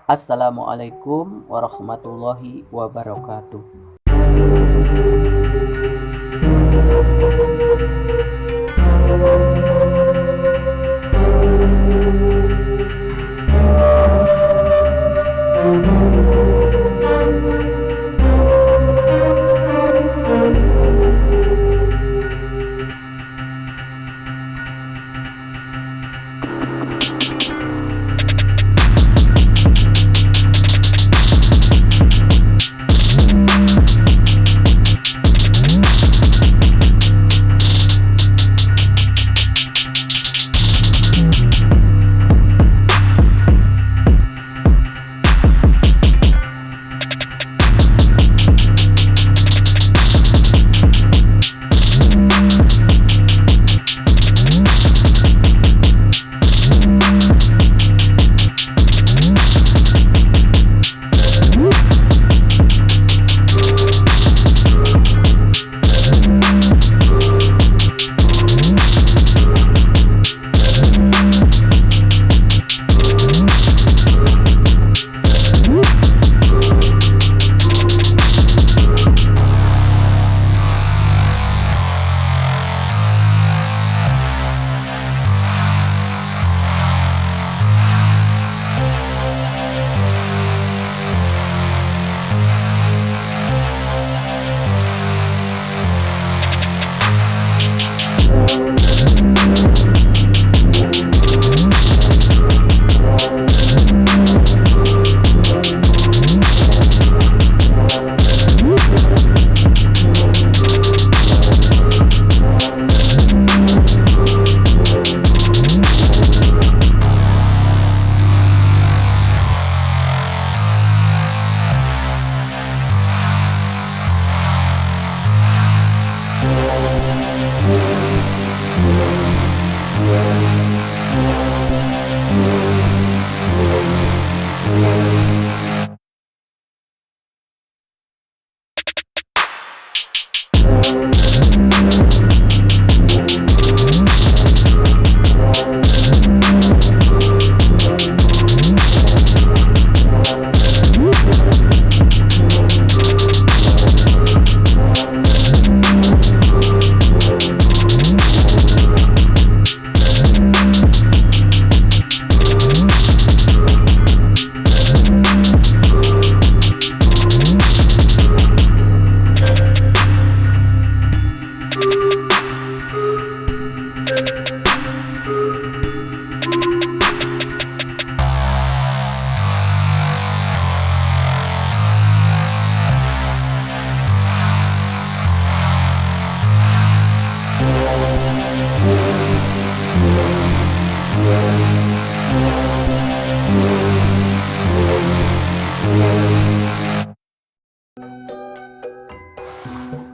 Assalamualaikum warahmatullahi wabarakatuh.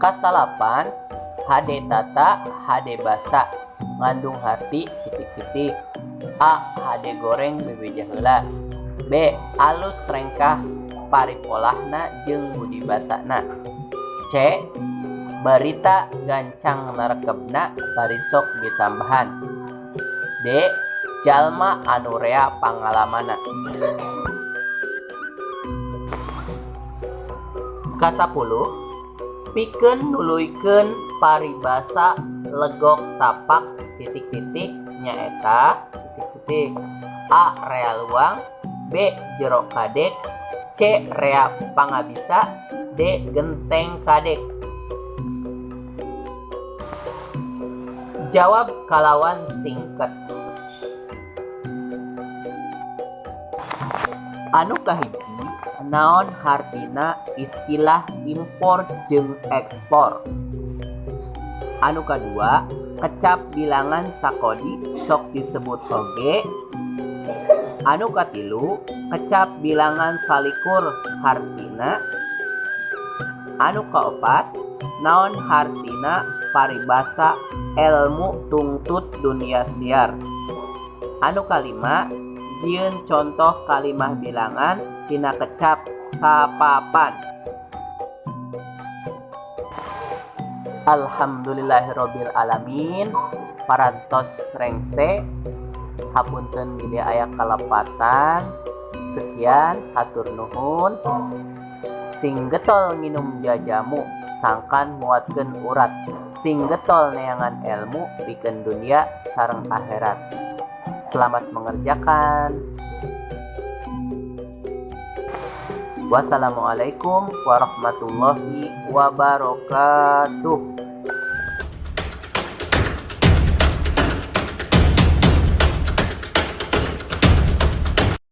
Kasalapan, hade tata hade basa ngandung harti titik-titik. A. Hade goreng bebeja heula. B. Alus rengkah paripolahna jeung budi basana. C. Barita gancang narekebna bari sok ditambahan. D. Jalma anu rea pangalamanna. Kasapuluh, pikeun nuluykeun paribasa legok tapak titik-titik nyaeta titik-titik. A. Rea luang, B. Jero kadek, C. Rea pangabisa, D. Genteng kadek. Jawab kalawan singket. Anu kahiji, naon hartina istilah impor jeung ekspor? Anu kadua, kecap bilangan sakodi sok disebut oge. Anu katilu, kecap bilangan salikur hartina. Anu kaopat, naon hartina paribasa elmu tungtut dunia siar? Anu kalima, jieun contoh kalimah bilangan tina kecap sapapan. Alhamdulillahirabbil alamin. Parantos rengse, hapunten bilih aya kalepatan. Sekian, hatur nuhun. Sing getol nginum jajamu sangkan nguatkeun urat. Sing getol neangan elmu pikeun dunia sareng akhirat. Selamat mengerjakan. Wassalamualaikum warahmatullahi wabarakatuh.